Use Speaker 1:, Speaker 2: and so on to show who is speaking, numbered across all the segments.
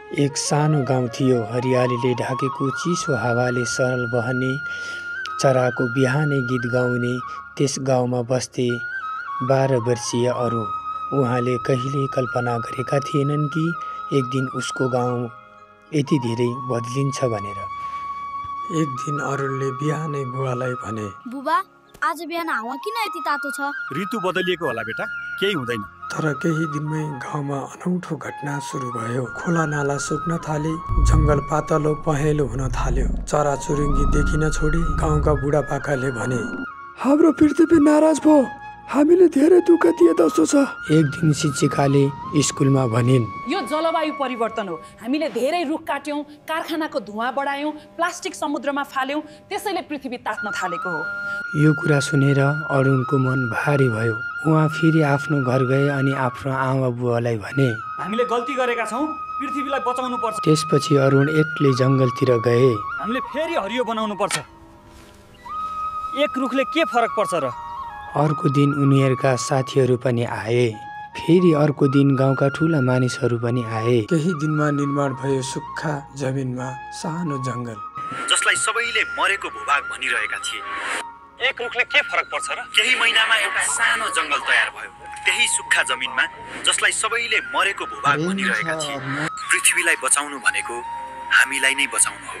Speaker 1: एक सानो गाउँ थियो। हरियालीले ढाकेको चिसो हावाले सरल बहने चराको बिहानै गीत गाउने त्यस गाउँमा बस्थे 12 वर्षीय अरुण। उहाँले कहिल्यै कल्पना गरेका थिएनन् कि एक दिन उसको गाउँ यति धेरै बदलिन्छ भनेर। एक दिन अरुणले बिहानै बुवालाई भने,
Speaker 2: बुबा आज बिहान हावा किन यति तातो छ?
Speaker 3: ऋतु बदलिएको होला बेटा, केही हुँदैन।
Speaker 1: तर केही दिनमै गाउँमा अनौठो घटना सुरु भयो। खोला नाला सुक्न थाले, जङ्गल पातलो पहेँलो हुन थाल्यो, चराचुरुङ्गी देखिन छोडे। गाउँका बुढापाकाले भने, हाम्रो पृथ्वी नाराज भयो, हामीले धेरै दुःख दिए जस्तो छ। एक दिन शिक्षिकाले स्कुलमा भनिन्,
Speaker 4: यो जलवायु परिवर्तन हो। हामीले धेरै रुख काट्यौं, कारखानाको धुवाँ बढायौं, प्लास्टिक समुद्रमा फाल्यौं, त्यसैले पृथ्वी तात्न थालेको हो।
Speaker 1: यो कुरा सुनेर अरुणको मन भारी भयो। उहाँ फेरि आफ्नो घर गए अनि आफ्नो आमा बुवालाई भने,
Speaker 3: हामीले गल्ती गरेका छौँ, पृथ्वीलाई बचाउनु पर्छ।
Speaker 1: त्यसपछि अरुण एक्लै जङ्गलतिर गए।
Speaker 3: हामीले फेरि हरियो बनाउनु पर्छ। एक रुखले के फरक पर्छ र?
Speaker 1: अर्को दिन उनीहरूका साथीहरू पनि आए। फेरि अर्को दिन गाउँका ठुला मानिसहरू पनि आए। केही दिनमा निर्माण भयो सुक्खा जमिनमा सानो जङ्गल,
Speaker 3: जसलाई सबैले मरेको भूभाग भनिरहेका थिए। एक रुखले के फरक पर्छ र? केही महिनामा एउटा सानो जङ्गल तयार भयो, त्यही सुक्खा जमिनमा, जसलाई सबैले मरेको भूभाग भनिरहेका थिए। पृथ्वीलाई बचाउनु भनेको हामीलाई नै बचाउनु हो।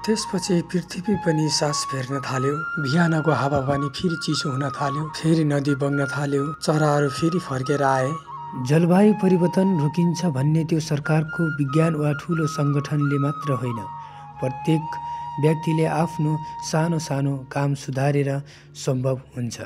Speaker 1: त्यसपछि पृथ्वी पनि सास फेर्न थाल्यो। बिहानको हावापानी फेरि चिसो हुन थाल्यो, फेरि नदी बग्न थाल्यो, चराहरू फेरि फर्केर आए। जलवायु परिवर्तन रोकिन्छ भन्ने त्यो सरकारको विज्ञान वा ठुलो सङ्गठनले मात्र होइन, प्रत्येक व्यक्तिले आफ्नो सानो सानो काम सुधारेर सम्भव हुन्छ।